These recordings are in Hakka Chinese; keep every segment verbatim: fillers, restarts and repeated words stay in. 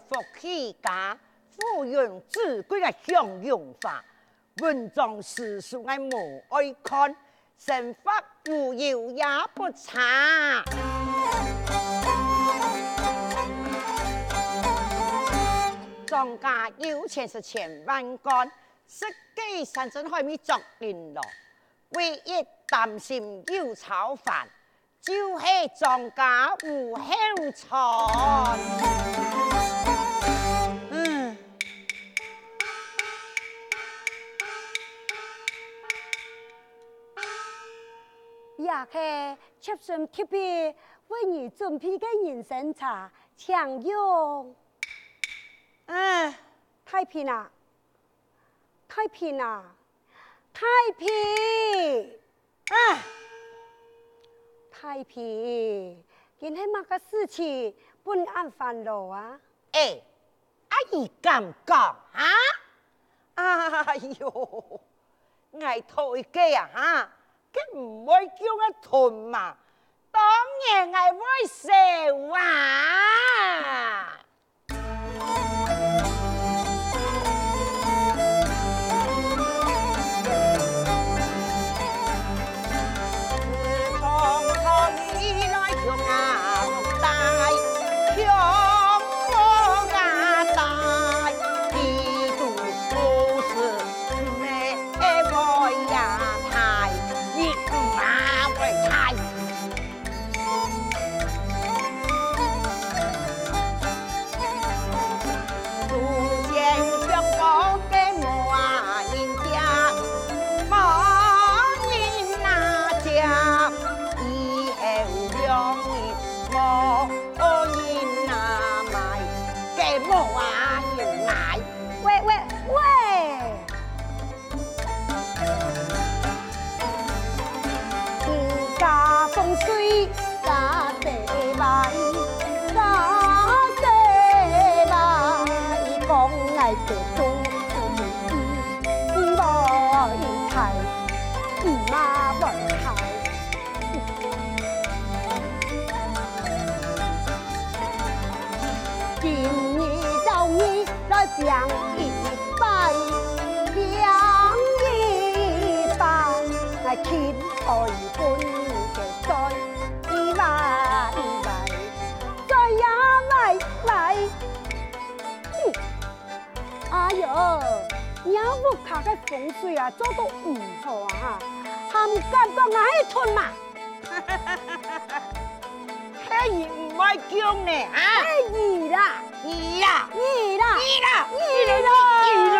福氣家，富潤子貴个向榮華，文章詩書𠊎無愛看，生活無憂也不差。莊家有錢係千萬貫，食雞山珍海味著緊囉，唯一擔心有操煩， 就係莊家無後嗣。嗯。這係妾身特別為你準備个人參茶，請用。嗯。大平啊，大平啊，大平！ 啊！大平，今係麼个事情分你恁煩惱啊？欸，阿姨敢講啊？哎喲，𠊎討一個啊哈，佢毋會降个魨嘛，當然𠊎會愁啊！ 祖先香火个無人接，無人拿接，以後兩日無人拿賣，个無人買。喂喂喂！ 你家風水家細壞，家細壞，講𠊎个風水，你無愛睇，你嘛愛睇。 今日找你來拚一擺，拚一擺，來尋愛分你个轉，一擺一擺，轉呀擺擺。哼！哎喲，若屋下个風水啊，做到毋好啊哈，還毋敢講𠊎係魨嘛？ 係你毋會降呢，哈？係你啦！你啦！你啦！你啦！你啦！你啦！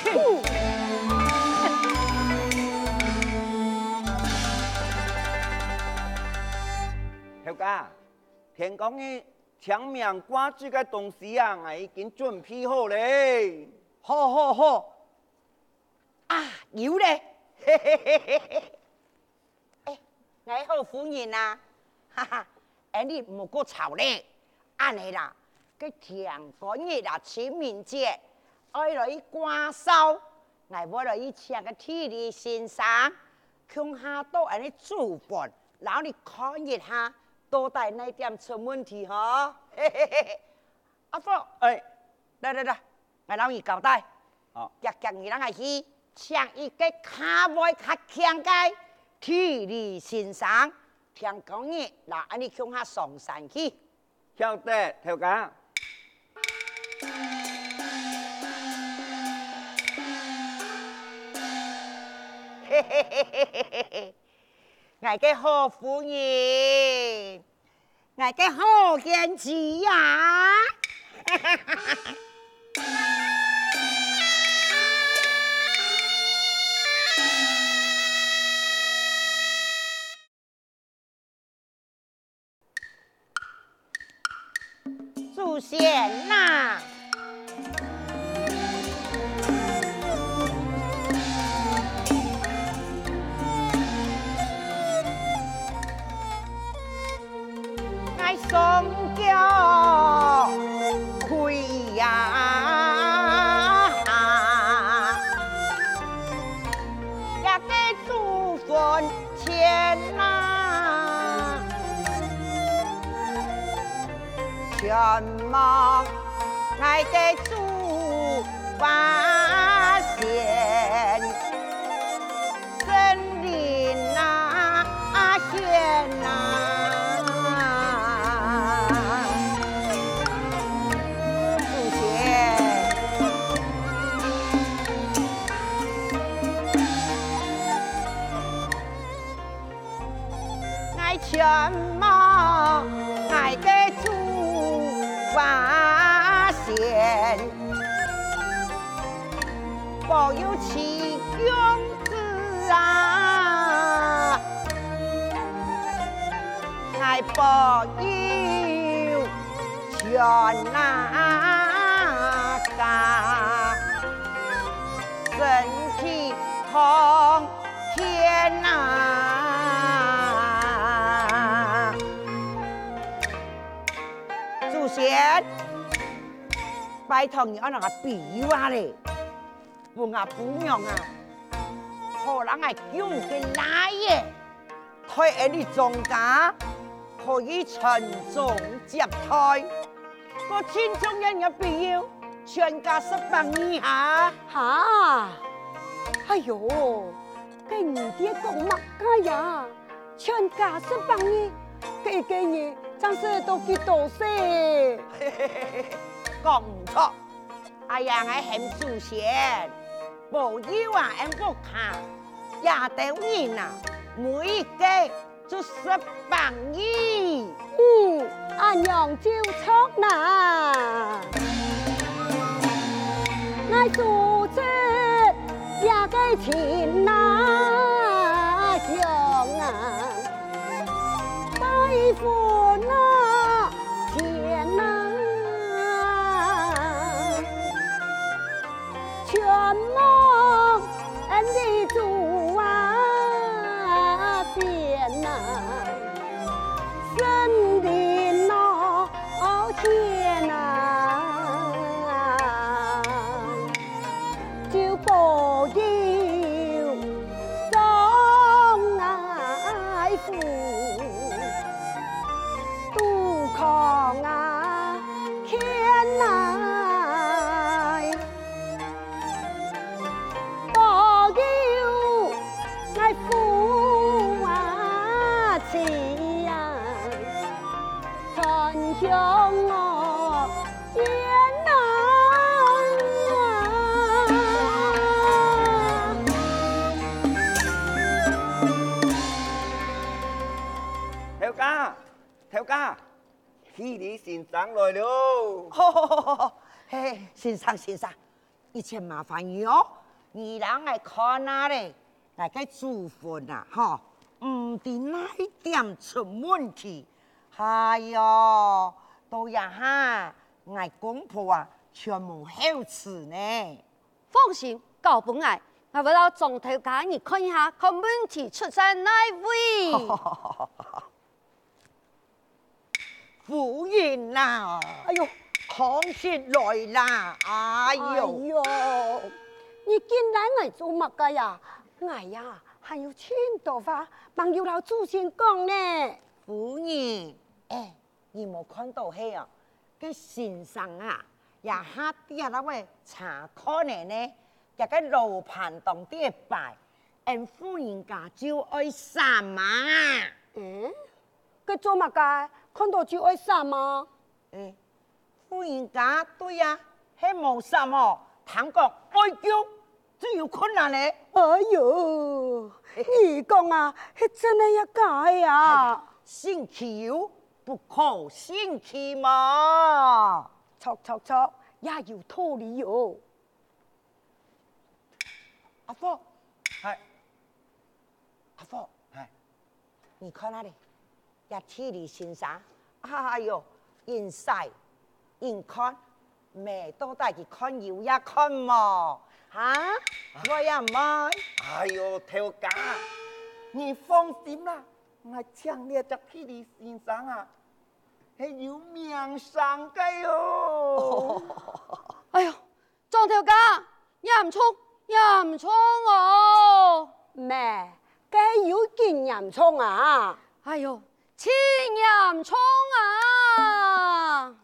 哼！頭家，天光日清明掛紙个東西啊，𠊎已經準備好咧。好好好， 啊，有咧！欸，𠊎好夫人啊，哈哈，恁樣毋好過吵咧。恁樣啦，該天光日啊，清明節，愛來去掛孝，𠊎會來去請个地理先生，共下到恁樣煮飯，摎你看一下，到底哪點出問題吼？阿福，欸，來來來， 𠊎摎你交代，好。遽遽你摎𠊎去請一個較會較慶个地理先生，天光日摎恁樣共下上山去。曉得，頭家。嘿嘿嘿嘿嘿嘿，𠊎个好夫人， 𠊎个好賢妻呀！祖先呐！ 𠊎雙腳跪呀！這个祖墳前啊！全望𠊎个祖華仙，森林啊，仙啊，祖先。 𠊎全望𠊎个祖華仙，保佑齊公子啊，𠊎保佑全啊家，身體康 天啊！祖先，拜託你愛拿个庇佑啊咧，分吾餔娘啊，好讓𠊎救你个倈仔，代𠊎俚莊家可以傳宗接代。 過盡重要个庇佑，全家食百二哈。哈！哎喲，該你爹講麼个呀？全家食百二，該一個人正食到幾多歲？講毋著，哎呀，𠊎喊祖先，保佑啊，𠊎屋下這兜人啊，每一個 就食百二。嗯，恁樣就著啦。𠊎組織這個親啊鄉啊，拜佛啊，錢啊，全望 恩裡祖啊，仙啊，森林哦，天啊，就保佑莊啊，福，杜康啊，天啊！ 保佑𠊎夫啊妻啊，傳香哦煙啊！頭家，頭家，地理先生來了。嘿，先生，先生， 以前麻煩你哦，你摎𠊎看下咧，𠊎个祖墳啊，吼，毋知哪點出問題。哎喲，到這下，𠊎公婆啊，全無好處呢。放心，交分𠊎，𠊎會摎莊頭家你看一下，看問題出在哪位。 夫人啊，哎喲，康熙來啦，哎喲。哎喲，你緊拉𠊎做麼个呀？𠊎呀，還有盡多話，吂有摎祖先講呢。夫人，哎，你無看著係哦，該先生啊，這下跌落來查看呢，這个羅盤當底擺， 𠊎婦人家就愛閃啊！嗯？該做麼个？看著就愛閃啊？欸，婦人家對啊，係無閃哦，聽講愛救，就有困難咧。哎喲，你講啊，係真个也假个啊？哎呀，信其有，不可信其無。著著著，也有道理哦。 阿福，係。阿福，係。你看啊哩，這地理先生，哎喲，人細，人看，乜到底佢看有也看無？哈？會也毋會？哎喲，頭家，你放心啦，𠊎請這隻地理先生啊，係有名聲个喲。哎喲， 莊頭家，嚴重，嚴重哦！咩，該有幾嚴重啊？哎喲，盡嚴重啊！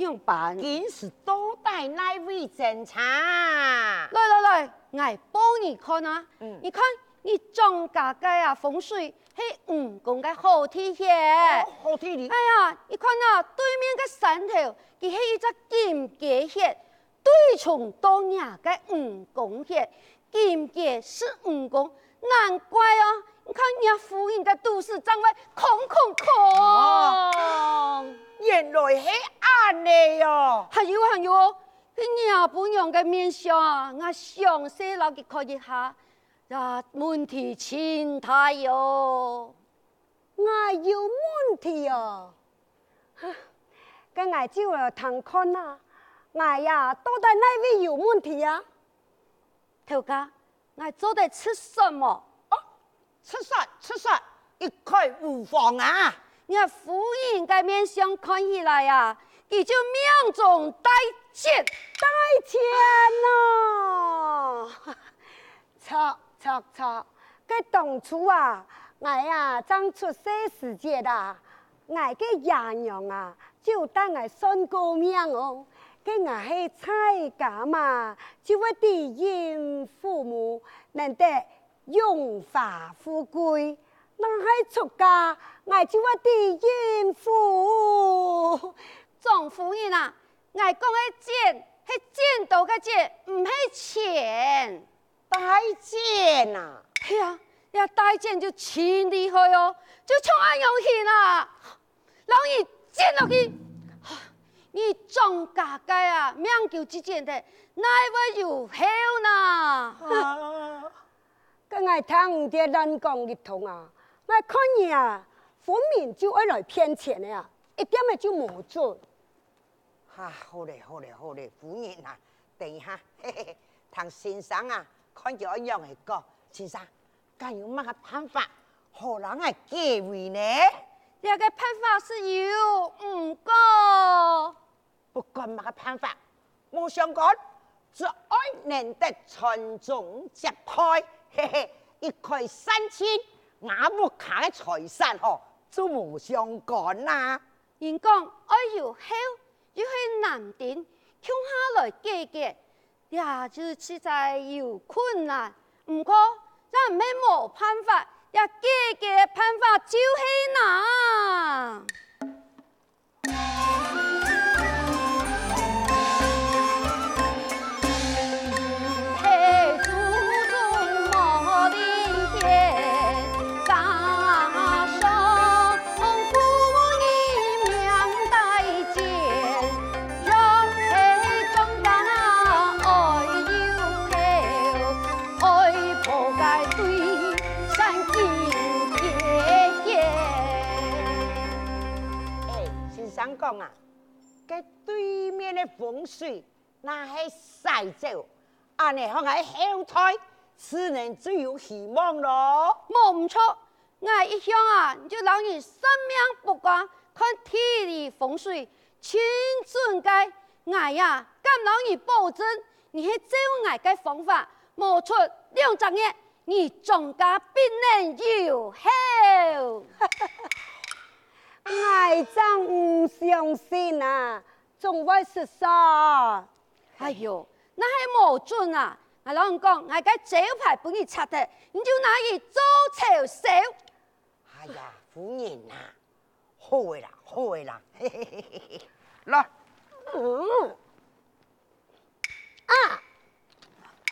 仰般？今時到底哪位爭差？來來來，𠊎報你看啊！嗯。你看，你張家个啊風水係五公个好地穴。哦，好地理。哎呀，你看啊，對面个山頭，佢係一隻金雞穴，對沖到若个五公穴，金雞食五公，難怪哦！你看若夫人个肚屎正會空空空。哦，原來係恁呢哦！還有還有哦， 該若餔娘个面相啊，𠊎詳細摎佢看一下，呀，問題盡大喲。𠊎有問題哦？該𠊎就來聽看啊，𠊎呀，到底哪位有問題啊？頭家， 𠊎做得直說無？哦，直說，直說，一概無妨啊！若夫人个面相看起來啊，佢就命中大忌。大忌哦！著，著，著，該當初啊，𠊎啊，正出世時節啊， 𠊎个爺娘啊，就帶𠊎算過命哦。該𠊎係在家嘛，就會知蔭父母，免得榮華富貴；若係出家，𠊎就會知蔭父。張夫人啊，𠊎講个剪，係剪刀个剪，毋係錢。 大剪啊！係啊，這大剪就盡厲害哦，就像恁樣形啊！摎你剪落去，你張家个啊，命就直剪忒，哪會有後呢？啊，該𠊎聽你兜亂講一通啊！𠊎看你啊，分明就愛來騙錢个啊，一點仔就無準。 哈，好咧，好咧，好咧，夫人啊，等一下，嘿嘿嘿，聽先生啊，看佢愛仰仔講，先生，敢有麼个辦法好摎𠊎解圍呢？這个辦法係有，毋過，不管麼个辦法，無相干，只愛能得傳宗接代，嘿嘿，一概散盡，吾屋下个財產吼，就無相干啦。 人講愛有後，又係男丁，共下來解決，這就實在有困難。毋過，也毋係無辦法，這解決个辦法就係吶。 哎，先生講啊，該對面个風水 若係徙走，恁呢𠊎个後代自然就有希望囉。無毋著，𠊎一向啊，就摎你算命卜卦，看地理風水，盡準个。𠊎啊，敢摎你保證，你係照𠊎个方法，無出兩隻月，你張家必然有後。𠊎正毋相信啊！ 總會失算。哎喲，若係無準啊，𠊎摎你講，𠊎个招牌分你拆忒，你就拿去做臭簫。哎呀，夫人啊，好个啦，好个啦，嘿嘿嘿嘿嘿，來。嗯。啊！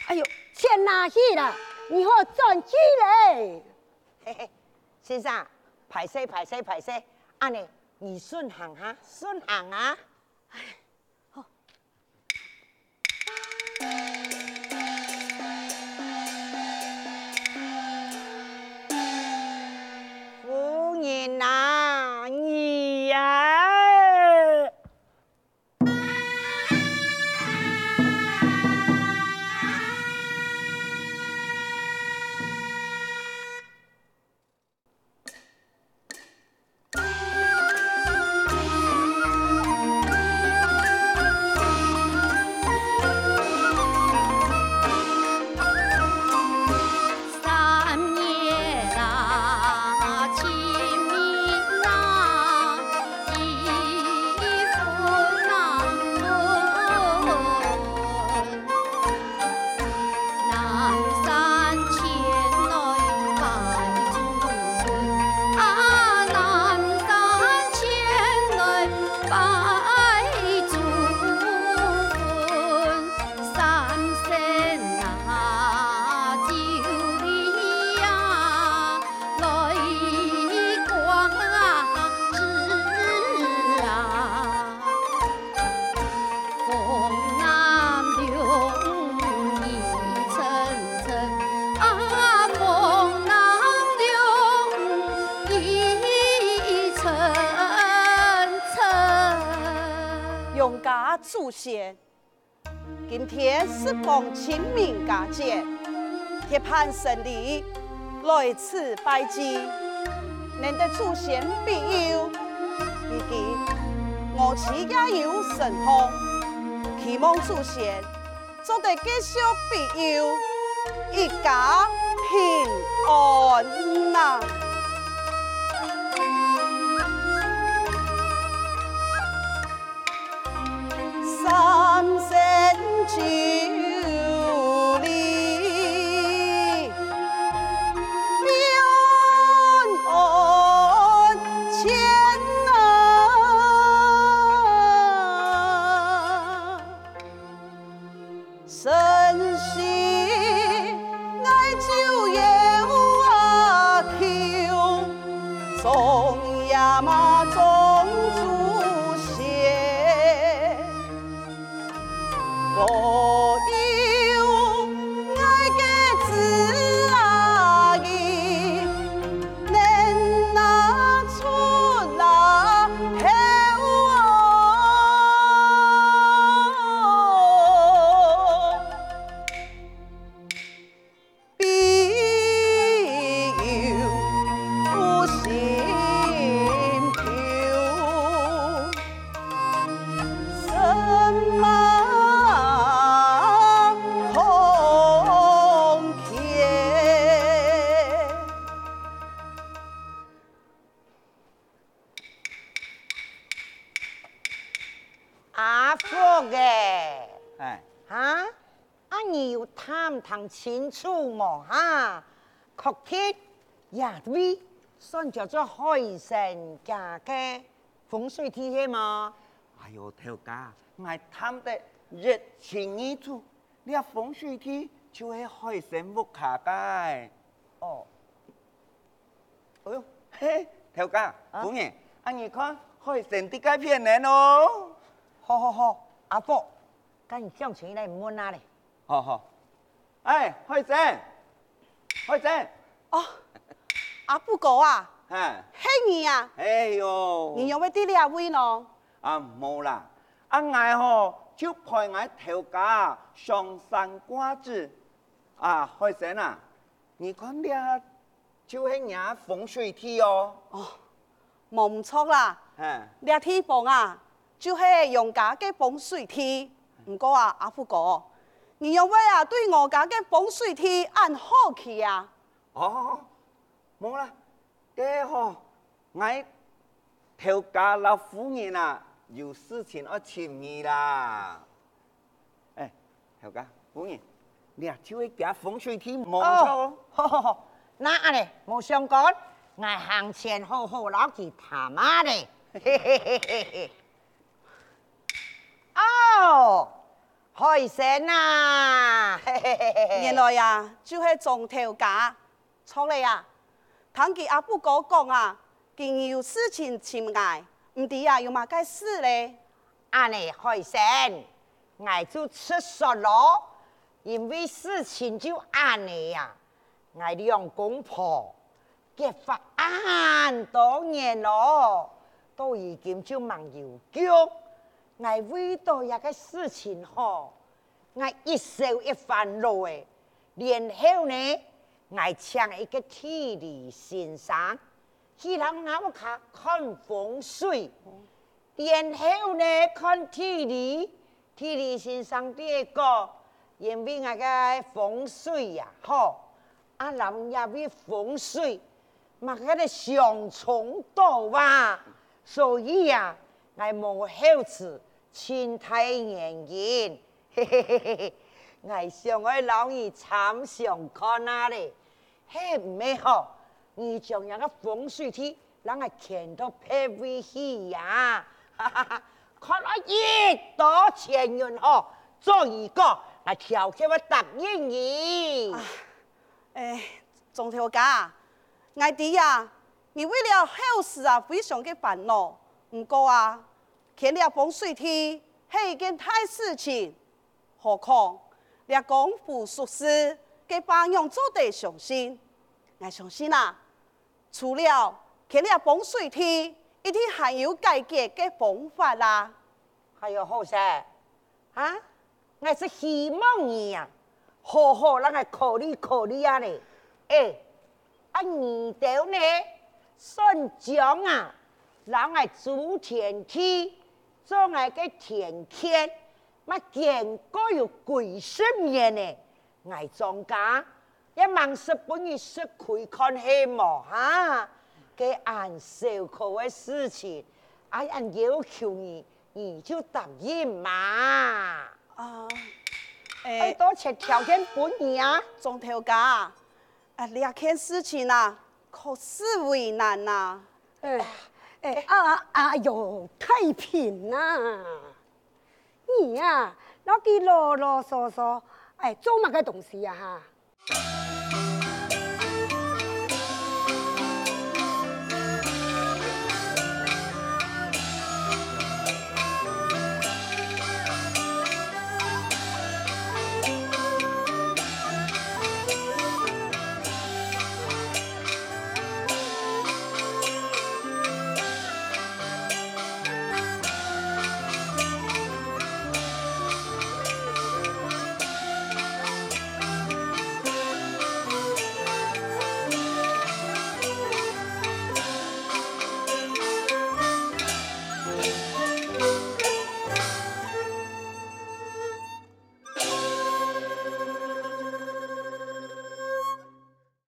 哎喲，錢拿去啦，你好轉去咧。嘿嘿，先生，歹勢歹勢歹勢，恁呢，你順行哈，順行啊。 夫人啊，你啊！祖先。今天適逢清明佳節，鐵板勝利來此拜祭，能得祖先庇佑，如今我自也有身項，期望祖先 做得繼續庇佑，一家平安啊！三生九禮，平安健啊！ 生死，𠊎就有啊求，忠言嘛忠祖先，保佑𠊎个子啊，佢能拿出啊頭哦。 庇佑心頭，神馬空前。 阿福欸，哎。哈？啊，你有探聽清楚無哈？確定這位算叫做海生家个風水地係無？哎喲，頭家，𠊎探得一清二楚，這風水地就係海生屋下个。哦。 哎喲，嘿，頭家，啊？夫人，啊你看，海生在該片呢哦。好好好，阿福，該你向前來問啊咧。好好。哎，海生，海生。哦，阿福哥啊，嘿。係你啊？哎喲。你仰會在這位呢？啊，無啦，啊𠊎吼，就陪𠊎頭家上山掛紙。啊，海生啊，你看這 就係若風水地哦。哦，無毋著啦。嘿。這地方啊，就係楊家个風水地。毋過啊，阿福哥，你仰會啊對我家个風水地恁好奇啊？哦，無啦，該吼，𠊎 頭家摎夫人啊，有事情愛尋你啦。哎，頭家，夫人，這就係厥風水地無毋著哦。哦，好好好，該恁仔無相干，𠊎行前好好摎佢談啊咧。哦，海生啊，原來啊，就係莊頭家。 著咧啊，聽佢阿福哥講啊，佢有事情尋𠊎，毋知啊有麼个事咧？恁仔海生，𠊎就直說囉，因為事情就恁仔啊，𠊎兩公婆結婚恁多年囉，到如今就吂有腳，𠊎為著這个事情吼， 𠊎一愁一煩惱仔，然後呢，𠊎請一个地理先生，去摎吾屋下看風水。然後呢，看地理，地理先生對𠊎講，因為𠊎个風水啊，吼，啊，摎這位風水，麼个个相衝到啊，所以啊，𠊎無好處 盡大原因。嘿嘿嘿嘿，𠊎想愛摎你參詳看啊咧，係毋係吼？你將這个風水地摎𠊎遷到別位去呀？哈哈哈，看𠊎幾多錢銀吼，做你講，𠊎條件會答應你。啊， 哎，莊頭家，𠊎知啊，你為了後事啊非常个煩惱，毋過啊，遷這風水地係一件大事情，何況這江湖俗世个話仰做得相信？𠊎相信啊，除了遷這風水地，一定還有解決个方法啦。哎喲，好勢，啊，𠊎係希望你啊，好好摎𠊎考慮考慮啊呢。哎，啊你兜呢，算將啊，摎𠊎租田地，做𠊎个田塹，嘛間隔有幾十年呢。 𠊎莊家，也吂識分你食虧看係無哈？該恁小可个事情，𠊎恁要求你，你就答應嘛。啊，愛多少條件分你啊？莊頭家，啊，這件事情啊，確實為難啊。哎，哎，啊，哎喲，太平啊！ 你啊，摎佢囉囉嗦嗦，哎，做麼个東西啊哈？